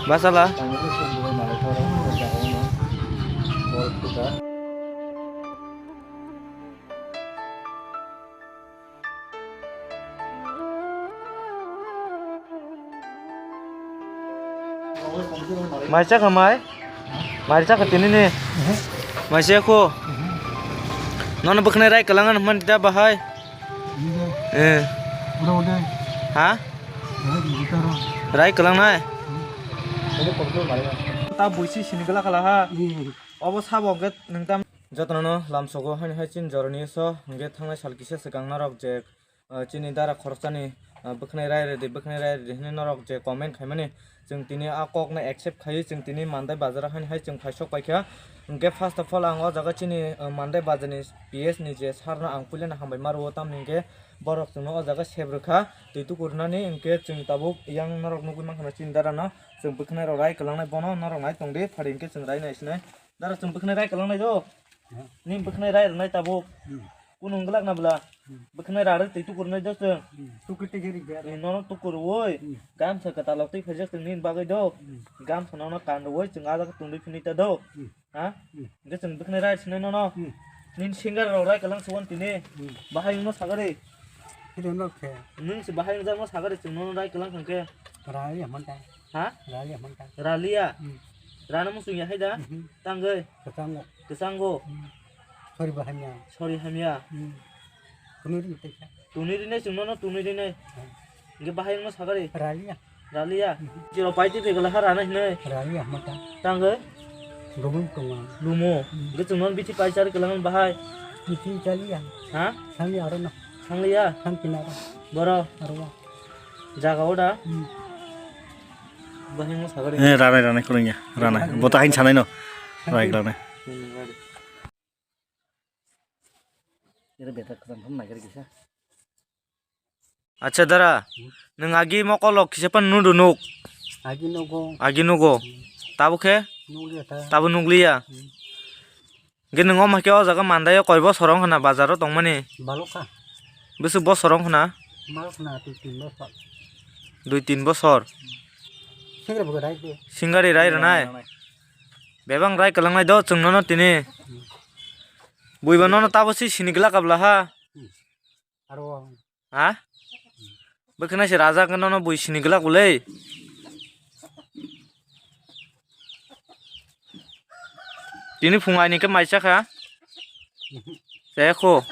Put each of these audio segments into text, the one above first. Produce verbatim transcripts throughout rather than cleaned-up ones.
Basala. Mai chakha mai? Mai chakha tini ni? Mai chakha ko? Nono bwkhnai rai kwlangan hwnmani da bahai? Eh. Ha? Rai kwlangnai? Ta buisi sini gala khala ha. Obo sabo hwnkhe nwng tam. Jotono lamsogo haino hai chini jorani so hwnkhe thangnai sal kisa swkang norok je, ah, chini dara khoroksani, ah, bwkhnai rai rwdi, bwkhnai rai rwdi hinwi norok je comment khaimani, chwng tini a kokno accept khaiwi chwng tini Mandai bazaro haino hai chwng phaisok paikha. Hwnkhe first of all ang o jaga chini, ah, Mandai bazarni P S ni je sir no ang puilano hambai ma rwo, tamni hwnkhe borok chwngno o jaga sep rwkha twi tukurunani, hwnkhe chwng tabuk yang norok nugwi mankha chini darano chwng bwkhnai rok rai kwlangnai, bono norok nai tongdi phari hwnkhe chwng rai nai sinai. Dara chwng bwkhnai rai kwlangnai do. Hmm. Nini bwkhnai rai rwnai tabuk. Hmm. Kunu wngwlak na bwla? Hmm. Bwkhnai rarwi twi tukurunai do chwng. Hmm. Tukur tei jeri ber. Eh, nono tukur woi. Hmm. Gamsa kwtalok twi phaijak chwng nini bagwi do. Hmm. Gamsa nono kan rwoi chwng ajak tongwi phini ta do. Hmm. Ha? Hmm. Hwnkhe chwng bwkhnai rai sinai nono. Hmm. Nini singer rok rai kwlang suwan tini. Hmm. Bahai wngno sagari. Hino nok khe. Nwng se bahai wngjakno sagari chwng nono rai kwlang hwnkhe. Rai ya man ta. Ha? Raliya man ta. Raliya? Hmm. Rana muchung ya hai da? Mhm. Tangwi? Kwchango. Kwchango? Hmm. Sori bo hamya. Sori hamya? Hmm. Tunui ri tei kha. Tunui ri nai chwng nono tunui ri nai. Hmm. Hwnkhe bahai wngno sagari? Raliya. Raliya? Mhm. Chiro pai twi pegala ha rana hinoi? Raliya man ta. Tangwi? Gobung tongo. Lumo? Hmm. Hwnkhe chwng nono bithi pai chari kwlango bahai? Bithi chaliya. Ha? Sangli aro no. Sangliya? Sang kinaro. Boro? Aro. Jaga o da? Hmm. Bahai wngno sagari. Eh, ranai, ranai, kwrwngya. Ranai. Bo ta hain sanai no. Rai kwlangnai. Hmm, rai. Ere betak kwcham thum nai gari kisa. Acha dara, hmm, nwng agi mokol rok kisa pan nudu nuk. Agi nugo. Agi nugo. Hmm. Tabo khe? Nukliya ta. Tabo nukliya. Hmm. Hwnkhe nwng omo khe o jaga Mandai o koi bosor wng khna bazar o tongmani? Balokha. Bwswk bosor wng khna? Balokha na twi tin bosor. Dui tin bosor. Singri bo rai de. Singari rai rwnai? Rai rwnai. Bebak rai kwlangnai do chwng nono tini. Hmm. Buiba nono tabo si sini glak kabla ha. Hmm. Aro. Ha? Bwkhwnai se rajak nono bui sini glak bo le. Tini phung aini khe mai chakha. Chaya kho.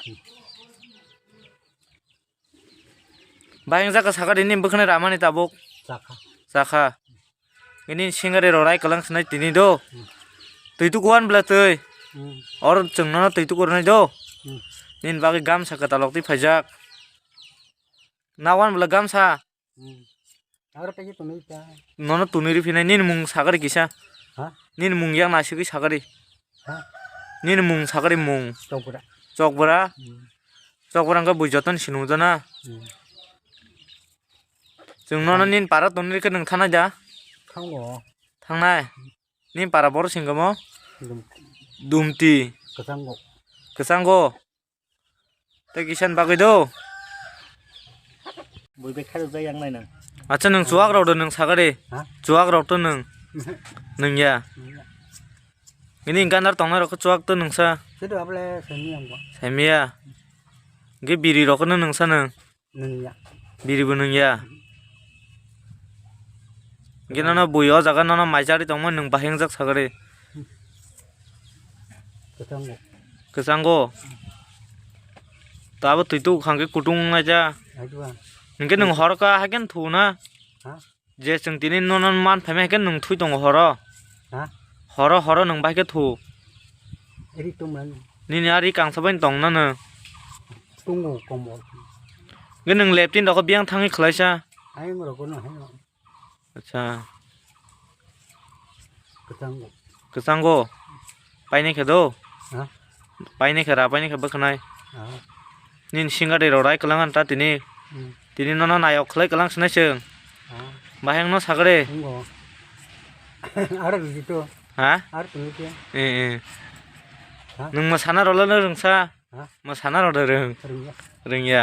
Bahai wngjakha sakha de nini bwkhwnai ramani tabuk. Chakha. Chakha. Nini singari rok rai kwlang sinai tini do. Hmm. Twi tuku wan bwla twi. Hmm. Oro chwng nono twi tuku rwnai do. Hmm. Nini bagwi gamsa kwtalok twi phaijak. Na wan bwla gamsa. Hmm. Aro tei tunui ta. Nono tunui ri phinai nini mung sagari kisa. Ha? Nini mung yak naisugwi sagari. Ha? Nini mung sagari mung. Chokbra. Chokbra? Hmm. Chokbra wngkha bui joton sinung jana. Hmm. Chwng nono nini para tonwi khe nwng thanai da? Thango. Thangnai? Nini para boro singkamo? Dum-, Dumti. Kwchango. Kwchango? Tei kisan bagwi do? Bui bai khairok jai yang nai nang. Acha nwng chuwak rok do nwng sagari? Ha? Chuwak rok to nwng? Nwng ya. Nwng ya. Nini ganar tongnai rok chuwak to nwng sa? Sedo able semi yang bo. Semi ya. Ge biri rok no nwng sa nwng? Nwng ya. Biri bo nwng ya. Ge nono bui o jaga nono mai chari tongma nwng bahai wngjak sagari. Kwchango. Kwchango. Tabo twi tu khangke kutung nai ja. Aitwa. Hingke nwng hor ka haken thu na. Ha? Je chwng tini nono man phaima haken nwng thui tongo horo. Ha? Horo, horo nwng bahai khe thu. Eri tongmani. Nini ari kangsa bai tong nano. Tongo komor. Ge nwng leptin rokho biyang thangwi khwlaisa. Ayang rokho no haino. Acha. Kwchango. Kwchango. Paini khe do. Ha? Paini khe ra, paini khe bwkhnai. Ha. Nini singari rok rai kwlang ta tini. Hmm. Tini nono nayok khlai kwlang sinai chwng. Ha. Bahai wngno sagre. Tongo. Aro biji to. Ha? Aro tongwi khe. Eh, eh. Ha? Nwng mwsana rwlano rwngsa? Ha? Mwsana rwda rwng? Rwngya. Rwngya.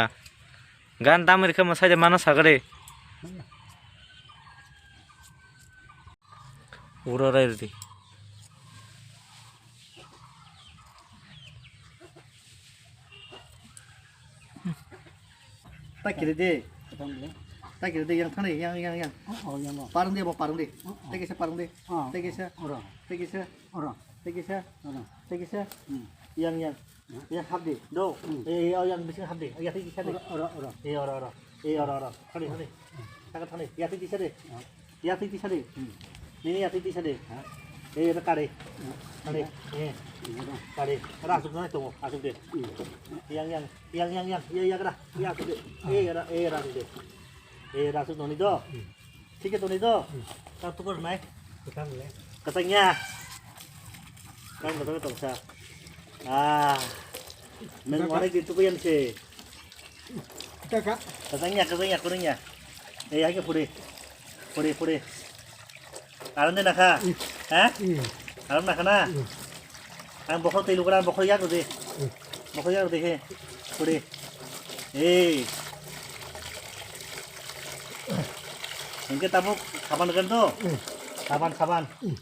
Gan tamwi rwkhe mwsai de mano sagre. Rwngya. Ura rai ridi. Ta kiri de. Katam le. Ta kiri de, yang thani, yang, yang, yang. Oh, oh, yang lo. Parung de, bo parung de. Oh, oh. Tegi sa parung de. Oh, tegi sa. Oro. Tegi sa. Oro. Tegi sa. Oro. Tegi sa. Hmm. Yang, yang. Yang hap de. Do. Hmm. Eh, eh, oh, yang bising hap de. Ya tegi sa de. Oro, oro, oro. Eh, oro, oro. Eh, oro, oro. Thani, thani. Taka thani. Ya tegi sa de. Oh. Yathwi tisa de. Hmm. Nini yathwi tisa de. Ha? Eh, ero kare. Hmm. Kare. Eh. Hmm. Kare. Ero asuk nai tongo, asuk de. Hmm. Yang, yang, yang, yang, yang, ya, ya, kara. Ya, asuk de. Eh, ero, eh, ero asuk de. Eh, ero asuk noni do. Hmm. Thik khe toni do. Hmm. Ta tukor nai. Kwthang le. Kwthang ya. Kan kwthang tong sa. Ah. Nang mana gitu yang se. Kaka. Kasangya, kasangya, kurangya. Eh, ayo puri. Puri, puri. Alam de nakha. Hmm. Ha? Hmm. Alam nakha na? Hmm. Ang bokhol tei lukra, bokhol yak de. Hmm. Bokhol yak de he. Puri. Eh. Hingke tabuk saban kan to? Hmm. Saban, saban. Hmm.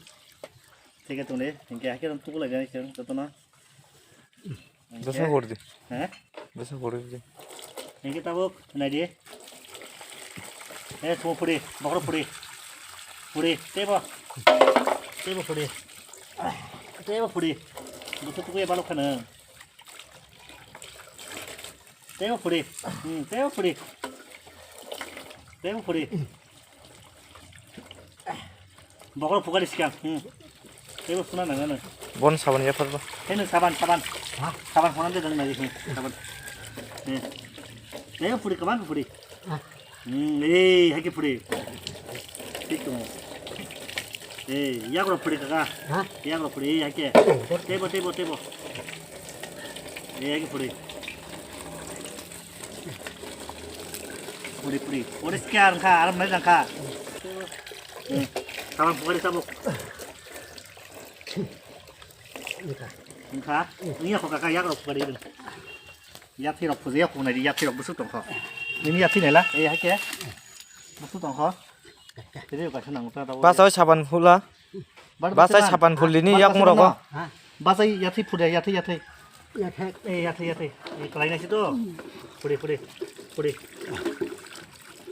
Thik khe tong de. Hingke hakhe tukul lagi ni seng, to na. Dosa hor di. He? Dosa hor di. Hingke tabuk nai di. Eh, sumo puri, bokhorok puri. Puri, tebo. Tebo puri. Tebo puri. Dosa tuku ya balok khana. Tebo puri. Hmm, tebo puri. Tebo puri. Bokhorok phukari sikang. Hmm. Tebo suna nang nang. Bon saban ya pharba. Heno saban, saban. Ha? Saban honan de dang nai. Hmm, saban. Eh. Tebo puri kaman puri. Ha? Hmm, eh, hake puri. Thik to. Eh, yakrok puri kaka. Ha? Yakrok puri, eh, hake. Tebo, tebo, tebo. Eh, hake puri. Puri, puri. Puri sekian kha, aram nai jang kha. Hmm. Saban pukari tabuk. Wngkha? Wngya kho kaka, yakrok pukari rwng. Yathirok phuja, yakrok nai di, yathirok busuk tongkho. Nini yathi naila, eh, hake. Busuk tongkho. Tiri kaisa nang ta. Basa oi saban phula. Basa sapan phulini yakung rogo. Basa yathwi phude, yathwi, yathwi. Yathwi. Eh, yathwi, yathwi. Eh, kalai nasi to. Phude, phude. Phude.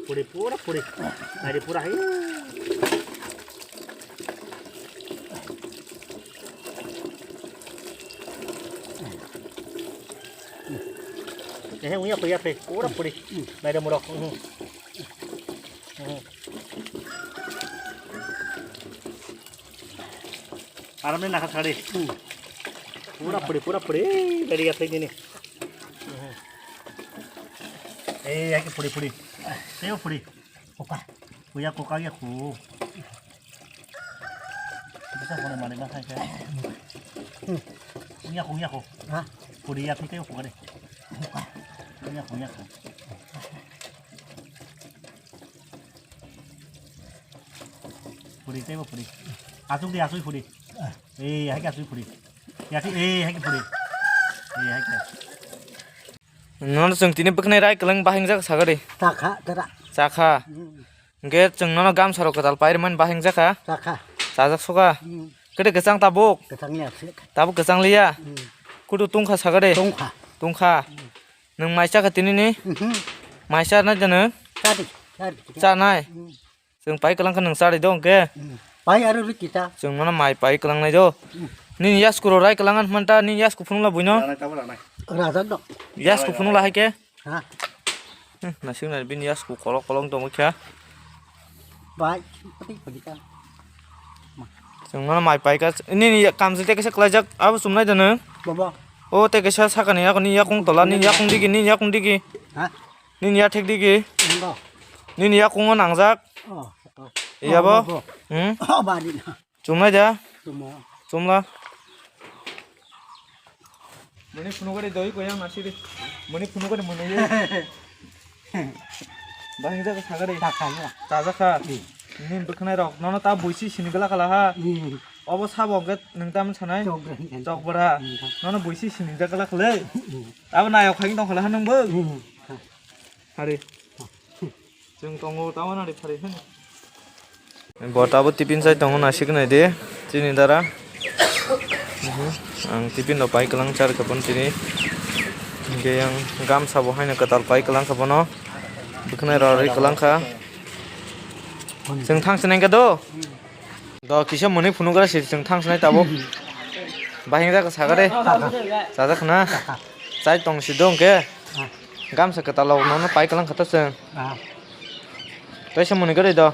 Phude, pura phude. Nai de pura hai. Eh, uya phude, yathwi. Pura phude. Nai de murok. Mhm. Mhm. Aram ni nakha sari. Hmm. Pura puri, pura puri. Dari yathai nini. Hmm. Eh, yaki puri, puri. Teo puri. Koka. Kuya koka ya ku. Bisa kono mari ba khai kai. Hmm. Kuya ku, kuya ku. Ha? Puri ya teo koka de. Kuya ku, kuya ku. Puri tebo puri. Asuk di asuk puri. Eh, hai asuk puri. Ya si, eh, hai puri. Eh, hai. Non sung tini bwkhnai rai kwlang bahing jak sagari. Chakha, tera. Chakha. Hmm. Hingke chwng nono gamsa rok kwtal pairwmani bahing jakha. Chakha. Chajak suka. Hmm. Kede kwchang tabuk. Kwchang ya, sik. Tabuk kwchang liya. Hmm. Kudu tungkha sagari. Tungkha. Tungkha. Hmm. Nwng mai chakha tini ni? Mhm. Mai cha nai jano? Chadi, chadi. Cha nai? Hmm. Chwng pai kwlang khe nwng chari do hwnkhe? Hmm. Pai aro rikita. Chwng mano mai pai kwlang nai do. Hmm. Nini yasku ro rai kwlang an manta, nini yasku phunukla buino? Ranai tamo ranai. Rajak do. Yasku phunukla hai khe? Ha. Hmm, nasing nai bini yasku kolok kolok tongwi kha. Bai, pati pati ka. Chwng mano mai pai ka, nini kamjwi tei kaisa kwlaijak, abo chumnai da nwng? Bobo. O tei kaisa sakani yakni yakung tola, nini yakung digi, nini yakung digi. Ha? Nini yathek digi. Nini yakungo nangjak. Oh, oh. Iya bo? Oh, bo. Hmm? Oh, bari na. Chumnai da? Chumo. Chumla. Mani phunukari doi koyang nasiri. Mani phunukari mani. Bahing jaga sagari. Takha ya. Tajakha. Hmm. Nini bwkhanai rok. Nono ta buisi sini gala kala ha. Hmm. Obo sabo hwnkhe nwng tamo sanai? Chokbra. Chokbra. Hmm. Nono buisi sini jaga kala khalai. Hmm. Abo nayok khaing tong khala ha nwng bo? Hmm. Hari. Chwng tongo tamo nari phari hwn. Bo tabo tiffin chai tongo, naisik nai di chini dara. Mhm. Ang tiffin rok pai kwlang char kha bono tini. Hinkhe yang gamsa bo haino kwtal pai kwlang kha bono. Bwkhwnai rw rwi kwlang kha. Chwng thang sinai kha do. Do kisa mwnwi phunuk gra si chwng thang sinai tabuk. Bahing jak sakha de. Chajak khna. Chai tong si do hwnkhe. Gamsa kwtal rok nono pai kwlang kha ta chwng. Tei se mwnwi gra do.